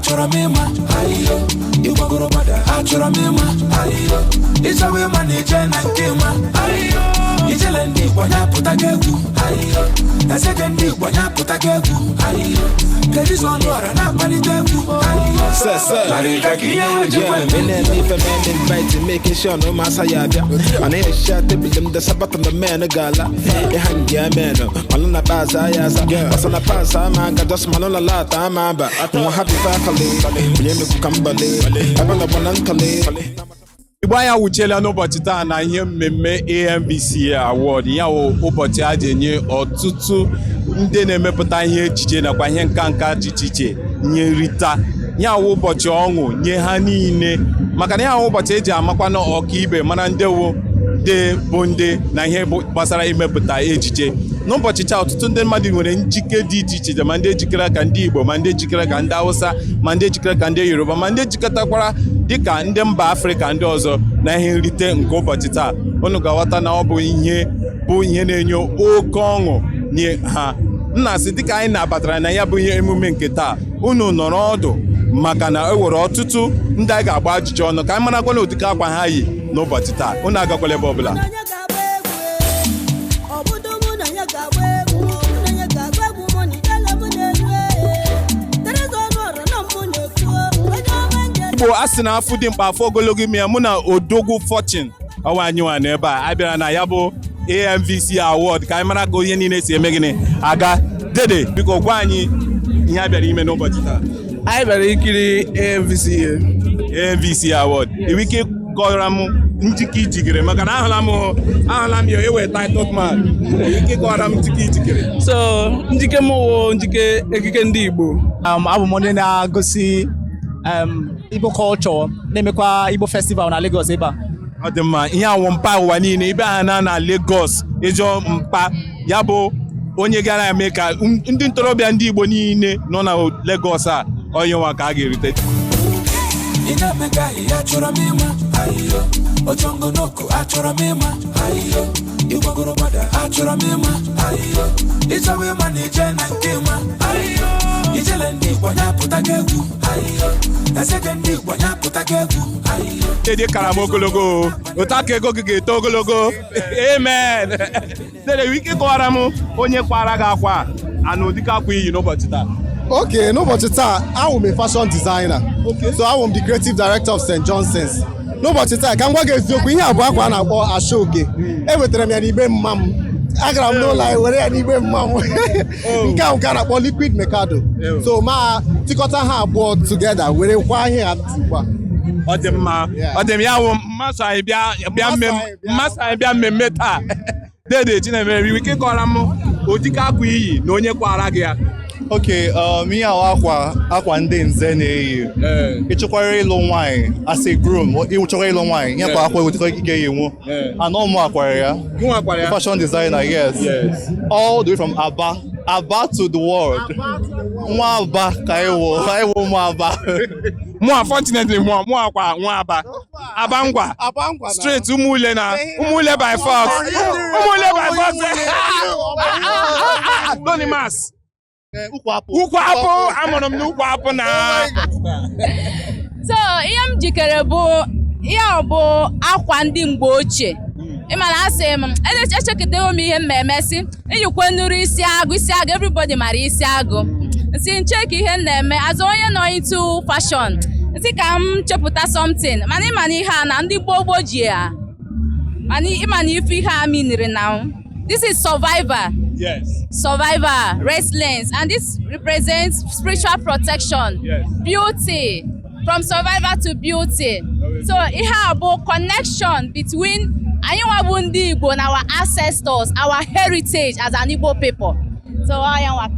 Achọrọ m ịma ahịhịa ịgbagoro gbada. Achọrọ m ịma ahịhịa ịchọwa ịma na ije na nke ịma ahịhịa ijele ndị Igbo ya pụta gị egwu ahịhịa ezege ndị Igbo ya pụta gị egwu ahịhịa Teresa Ọnụọra na-akpalite egwu ahịhịa. Sir, sir. Yeah, me and me for man invite, making sure no massa ya bịa. A na-ehicha tebụl m desa na men gala ịha nge men malụ na paza ya aza ọsọ na paza ama aga just malụ na lata ama aba nwa happy fakọli onye mekwu ka mbali ebe na gbana ntọli. Igbo anya wuchiela n'ụbọchị taa na ihe mmemme AMVCA Award. Ya wụ ụbọchị a ji enye ọtụtụ ndị na-emepụta ihe ejije nakwa ihe nka nka dị iche iche nye nrita. Ya wụ ụbọchị ọṅụ nye ha niile, maka na ya wụ ụbọchị eji amakwa na ọkaibe mara ndị wụ ndị bụ ndị na ihe bụ gbasara imepụta ejije. N'ụbọchị taa, ọtụtụ ndị mmadụ nwere njike dị iche iche, ma ndị ejikere ka ndị Igbo, ma ndị ejikere ka ndị Hausa, ma ndị ejikere ka ndị Yoruba, ma ndị ejikọtakwara dịka ndị mba Afrịka ndị ọzọ na ihe nrite nke ụbọchị taa. Unu ga-aghọta na ọ bụ ihe bụ ihe na-enye oke ọṅụ nye ha. M na-asị, dịka anyị nabatara na ya bụ ihe emume nke taa, unu nọrọ ọdụ, maka na e nwere ọtụtụ ndị anyị ga-agba ajụjụ ọnụ ka anyị marakwa na ụdịka akwa ha yi n'ụbọchị taa. Unu agakwala ebe ọbụla. Na ya ga-agba egwu, obodo mụ na ya ga-agba egwu, mụ na ya ga-agba egwu, mụ na ijele mụ na-eru. Teresa Ọnụọra na mụ na-ekwu onye ọma nje. Igbo, a sị na afụ dị mkpa afọ ogologo ime ya. Mụ na Odogwu Fortune ọnwa anyị nwa n'ebe a, a bịara na ya bụ AMVCA Award ka anyị mara ka ihe niile si eme gịnị aga. Dede, biko gwa anyị ihe a bịara ime n'ụbọchị taa. Anyị bịara ikiri AMVCA. AMVCA Award. Enwe ike kọrọ m njike ijikere, maka na ahụla m ya ewe titled man. Enwe ike kọrọ m njike ijikere? So njike m wụ njike ekike ndị Igbo. Abụ m onye na-agosi Igbo culture, na-emekwa Igbo festival na Lagos ebe a. Ọ dị mma. Ihe awụ mpa ụwa niile ibe ha na Lagos ịjọ mpa ya bụ onye gara eme ka ndị ntorobịa ndị Igbo niile nọ na Lagos a, onye nwa ka a ga-erite. Ị na-emega ahịhịa, achọrọ m ịma ahịhịa ojongonoko. Achọrọ m ịma ahịhịa ịgbagoro gbada. Achọrọ m ịma ahịhịa ịchọwa ịma na ije na nke ịma ahịhịa ijele ndị Igbo ya pụta gị egwu ahịhịa ezege ndị Igbo ya pụta gị egwu ahịhịa. Dede kara m ogologo o. Otu aka ego gị ga-eto ogologo. Amen. Dede, nwere ike kọwara m onye kwara gị akwa a na ụdịka akwa iyi n'ụbọchị taa? Okay, n'ụbọchị taa, awụ m a fashion designer. So awụ m the creative director of St. Johnson's. N'ụbọchị taa, ka m gwa gị eziokwu, ihe a bụ akwa a na-akpọ ashoke. Ewetara m ya n'igbe mma m. Agara m n'ụlọ anyị were ya n'igbe mma m. Nke ahụ nke a na-akpọ liquid mikado. So ma tikọta ha abụọ together were kwa ihe ha ugbu a. Ọ dị mma. Ọ dị m ya wụ mmasị anyị bịa bịa mmemme. Mmasị anyị bịa mmemme taa. Dede Chinemere, nwere ike kọwara m ụdịka akwa iyi na onye kwara gị ya? Okay, ihe ahụ akwa ndị nze na-eyi. Ị chọkwara ịlụ nwaanyị as a groom, ị chọkwara ịlụ nwaanyị, ihe kwa akwa ị ga-eyinwu. And ọ mụ akwara ya. Gị nwa kwara ya? Fashion designer, yes. All the way from Aba, Aba to the world. Nwa Aba ka anyị wụ ụmụ Aba. Mụ, unfortunately, mụ akwa nwa Aba, Aba Ngwa. Aba Ngwa. Straight Ụmụule na Ụmụule by force, Ụmụule by force. Tony Mas. Ukwu apụ. Ukwu apụ, amụrụ m n'ukwu apụ na So ihe m jikere bụ ihe ọ bụ akwa ndị mgbe ochie. Ịma na asị m echeketewo m ihe m ma-emesi iyikwe nụrụ isi agụ, isi agụ, everybody mara isi agụ. Nsi nche ka ihe m na-eme azụ onye nọ into fashion, nsị ka m chepụta something, mana ịma na ihe a na ndị gboo gboo ji ya, mana ịma na ife ihe a miniri na this is survivor. Survivor, resilience, and this represents spiritual protection, beauty, from survivor to beauty. So ihe a bụ connection between anyị nwa bụ ndị Igbo na our ancestors, our heritage as an Igbo people. So ọ ya nwa.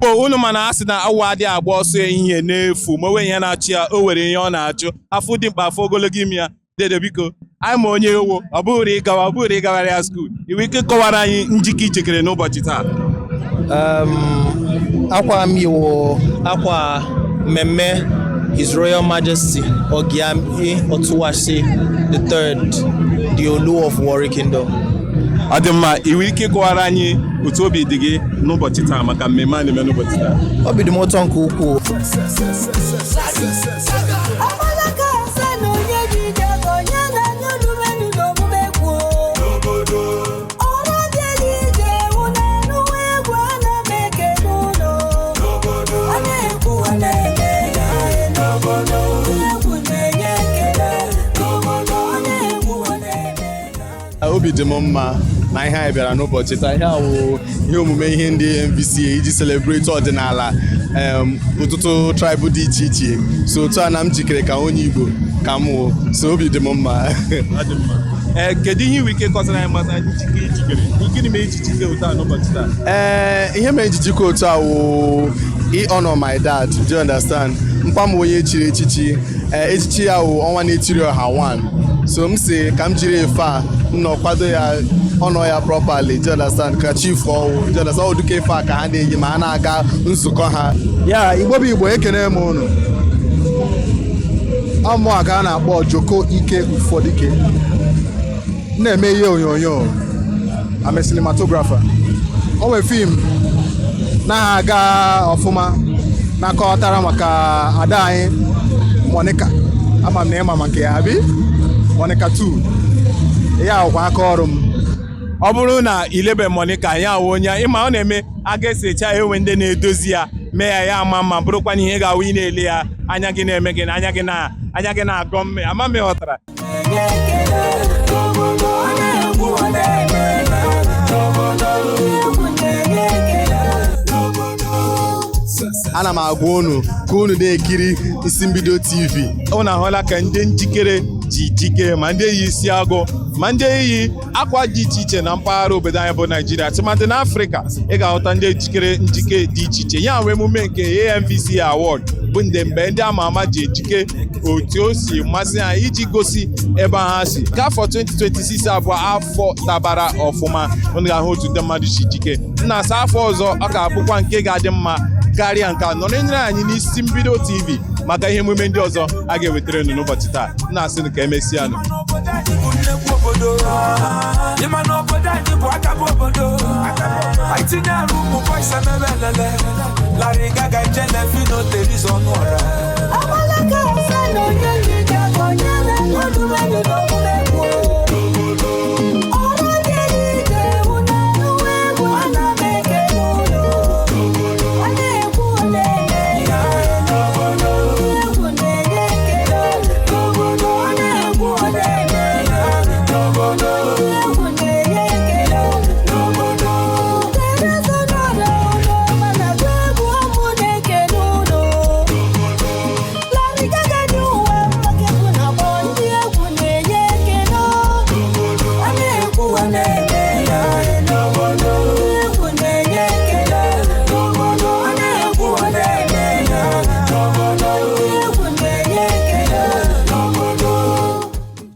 Bụ unu mana a sị na awụ adịghị agba ọsọ ehihie n'efu, ma o nwee ihe na-achụ ya, o nwere ihe ọ na-achụ. Afụ dị mkpa afụ ogologo imi ya. Dede, biko, anyị ma onye ewo ọ bụghịrị ịgawa, ọ bụghịrị ịgawara ya school. Iwe ike kọwara anyị njike ijikere n'ụbọchị taa? Akwa m yiwo akwa mmemme His Royal Majesty Ogiame Otuwase the Third, the Olu of Warri Kingdom. Ọ dị mma. Ị nwere ike ịkọwara anyị otu obi dị gị n'ụbọchị taa maka mmemme a na-eme n'ụbọchị taa? Obi dị m ụtọ nke ukwuu. Ọmalaka ase na onye ji ije ka onye na-enye olumenu n'omume kwuo. Ọrụ bịara ije hụ na anụwa egwu a na-eme ekele ụlọ. A na-ekwu a na-eme ya n'obodo. Egwu na-enye ekele n'obodo. A na-ekwu a na-eme ya. Obi dị m mma na ihe anyị bịara n'ụbọchị taa. Ihe a wụ ihe omume ihe ndị AMVCA iji celebrate ọdịnala ọtụtụ tribe dị iche iche. So otu a na m jikere ka onye Igbo ka m wụ, so obi dị m mma. Ee, kedu ihe ị nwere ike ịkọsara anyị gbasara njike ijikere? Gịnị mere iji jike otu a n'ụbọchị taa? Ee, ihe mere iji jikọ otu a wụ honor my dad, do you understand? Mpa m onye echiri echichi. Ee, echichi ya wụ ọnwa na-etiri ọha 1, so m si ka m jiri efe a m nọ kwado ya, honor ya properly, do you understand? Ka chief ọwụ, do you understand? Ọ duka efe a ka ha na-eyi ma ha na-aga nzukọ ha. Ya, Igbo bụ Igbo, ekene m unu. Ọmụ a ka a na-akpọ Joko Ike Ufọdike. M na-eme ihe onyonyo. I'm a cinematographer. O nwere film na-aga ọfụma na-akọtara maka ada anyị Monica. Ama m na ịma maka ya, abi Monica 2 ya ọkwa aka ọrụ m. Ọ bụrụ na ilebe Monica, ya awụ onye ịma ọ na-eme aga esecha, enwe ndị na-edozi ya, mee ya ya ama mma, bụrụkwa na ihe ga-awụ ị na-ele ya, anya gị na-eme gị na anya gị na anya gị na-agọ mme ama m. Ịghọtara? Na-enye ekele n'obodo. A na-ekwu a na-eme ya n'obodo. Egwu na-enye ekele n'obodo. Ana m agwa unu ka unu na-ekiri Isi Mbido TV. Unu ahụla ka ndị njikere ji jike, ma ndị yi isi agụ, ma ndị yi akwa dị iche iche na mpaghara obodo anyị bụ Naijiria, tụmadị n'Afrịka. Ị ga-ahụta ndị ejikere njike dị iche iche. Ya nwee emume nke AMVCA Award bụ ndị mgbe ndị ama ama ji ejike otu o si masị ha iji gosi ebe ha si. Nke afọ 2026 abụọ afọ dabara ọfụma. Unu ga-ahụ otu ndị mmadụ si jike nna asa. Afọ ọzọ ọ ga-abụkwa nke ga-adị mma karịa nke a. Nọrọ nyere anyị n'Isi Mbido TV maka ihe emume ndị ọzọ a ga-ewetara unu n'ụbọchị taa. Nna asị ka emesịanụ. Obodo anyị bụ nnekwu obodo. Ịma na obodo anyị bụ akabụ obodo. Anyị tinye arụ ụmụ boys emebe elele. Larry Gaga, Ijele, Fino, Terizo Ọnụọra. Ọmalaka ase na onye ji ije ka onye na-enye olumenu n'omume.